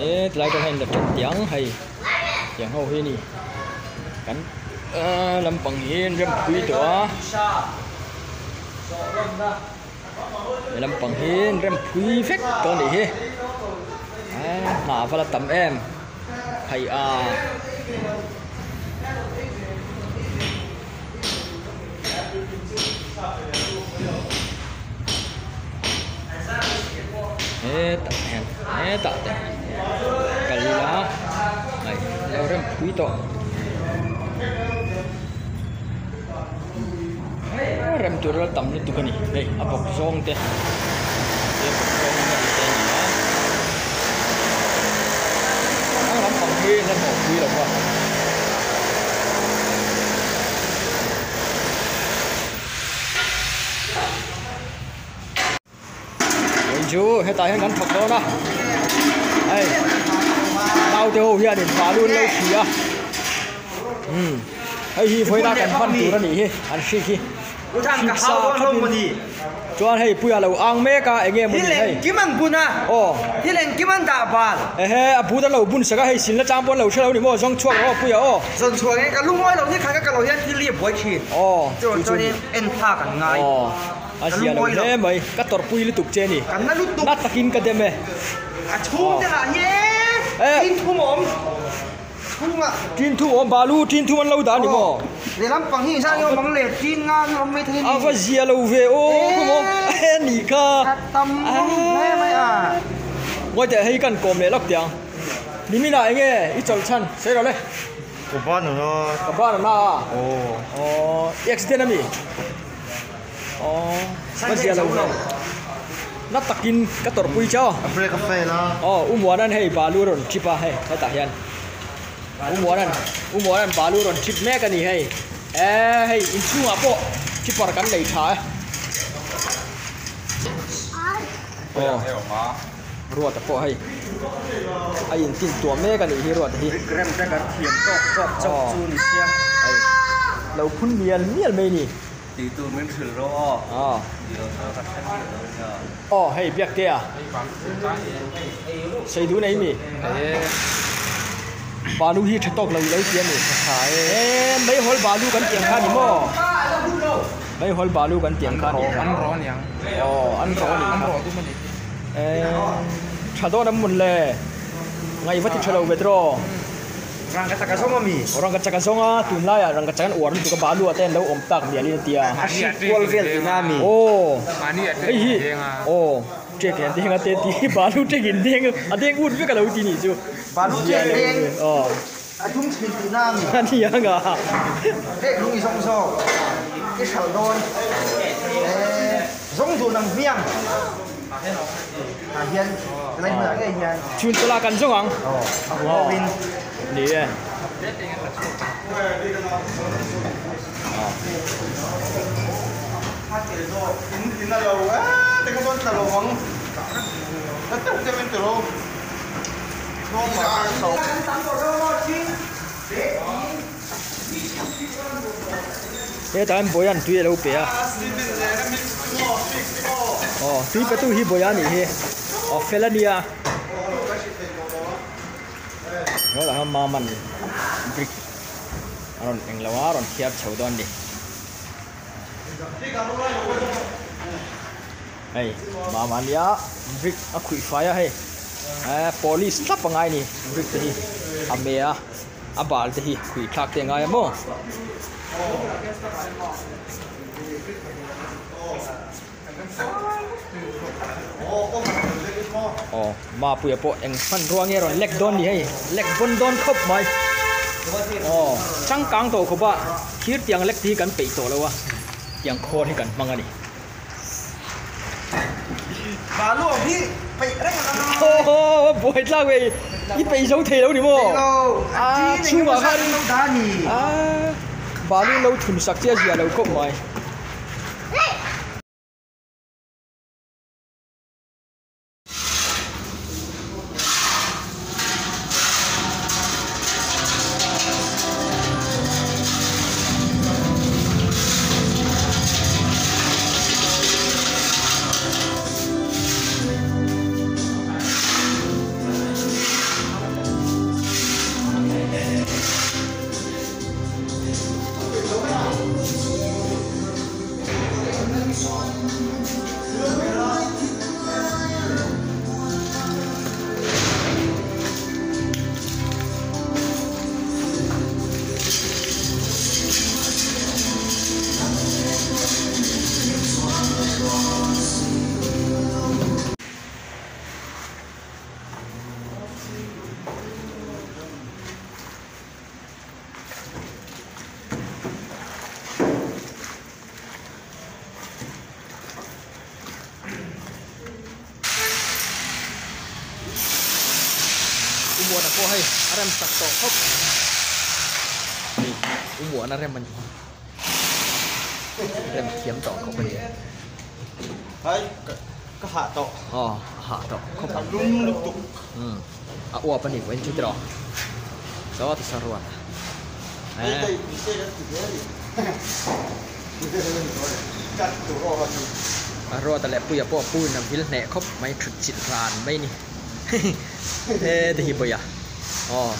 He tilai atang hian la ṭan tiang hei tiang ho hi a ni kan aaa lampang hi an rem pui tawh a he lampang hi an rem phui vek tawh a nih hi aaa hna a va la tam em hei aa. Hetah hian hetah te kal ila hei lo rem phui tawh rem tur la tam lutuk a ni hei a bawk zawng te a bawk zawng te a ni a a lampang hi la hnawh pui lo va. Chu hetah hian kan thawk dawn a hei naute ho hian in balu an lo thi a umm hei hi vawiin a kan hman tur a nih hi an hrik hi hrik sa khawp in chuan hei puia lo ang mek a eng nge mawni hei aw ehe a but a lo bun sak a hei silna chang pawh an lo hre lo a ni maw zawng chhuak rawh aw puia aw aw chu chu ni aw. A zia lo hle mai, ka tawrhpui lutuk che ni. Ka na lutuk. Na takin ka dem e. A chhung te lah hi e, tin thum a awm. Chhungah. Tin thum a awm, balu tin thum an lo dah a ni maw? Lehlam pang hi engzah nge awm ang le, tin nga nge awm maithei a ni. A va zia lo ve aw, khaw maw e nih kha. A tam rawng hle mai a. Ngawi teh hei kan kawm leh lawk teh ang. Niminah eng nge i chawlh chhan, sawi rawh le. Ka ban a na. Ka ban a na a. Aw. Aw, i accident a mi? Aww ka zia lo ve na takin ka tawrhpui che aw a break a fail a aw u Muana'n hei balu a rawn trip a hei hetah hian u Muana'n u Muana'n balu a rawn trip mek a ni hei eee hei inchhungah pawh tripper kan nei tha e aw Ruata pawh hei a intin tuah mek a nih hi Ruata hi rem te kan thiam tawk tawk chauh chu ni sia hei lo phun mial mial mai a ni. Tih tur min hrilh rawh aw. Aw. Dilo chu ka hre miah lo nia. Aw hei Biaktea. Sei duh nei mi? Balu hi tha tawk lo i lo ti a ni. Tha e. E meihawl balu kan tiang kha ni maw? Meihawl balu kan tiang kha ni. An rawh a niang. Aw an rawh a ni. An rawh dum a ni. E tha dawn am mun le. Ngaih va ti tha lo ve tiraw. Rangkachak a zawng a mi? Aw rangkachak a zawng a, tunlaiah rangkachak an uar lutuk a, balu ah te an lo awm tak mialin a tia. A hrik kual vel tihna a mi? Aw hei hi aw ṭek in deng a te ti hi balu ṭek in deng a deng ut vek a lo ti nih chu. Balu ṭek deng aw a dum thin tihna a mi? A ni ang a. Ṭek lung i zawng zawk i hralh dawn e zawng dun ang hmiang. Tah hian helai hmunah ngei hian. Chhun chawlh ah kan zawng ang. Aw a hu ho in. Ni e. Hetah hian Bawia'n tui a lo pe a aw tui pe tu hi Bawia a nih hi aw fel a nia hetah hian Mama'n brick a rawn eng lo a rawn thiar chho dawn a ni hei Mama nia brick a khuih fai a hei eh polish thlap a ngai a ni brick te hi a me a. A bal te hi khui thlak te a ngai a maw? Aw Mapuia pawh eng hmanrua nge rawn lek dawn ni hei lek vawn dawn khawp mai aw changkang tawh khawp a thir tiang lek te hi kan peih tawh lo a tiang khawl hi kan hmang a ni. Balu ang hi peih reng ang a. Aw buai tlak ve i peih zo thei lo ni maw? Peih lo. A chhungah khan lo dah a ni. A balu lo thun sak che a zia lo khawp mai. Umuana pawh hei a rem sak tawh khawp hei Umuana rem a ni rem thiam tawh khawp a ni. Hai ka hah tawh. Aw a hah tawh khawp ang. A lum lutuk. Umm a uap a ni vawiin chu tiraw. Chaw ta sa ruat a. Hei hei mi se kan ti hle a ni. Cut tur aw a ni. A ruata leh puia pawh pu in a vil hneh khawp mai thut chilh ran mai ni. He ti hi bawiha aw.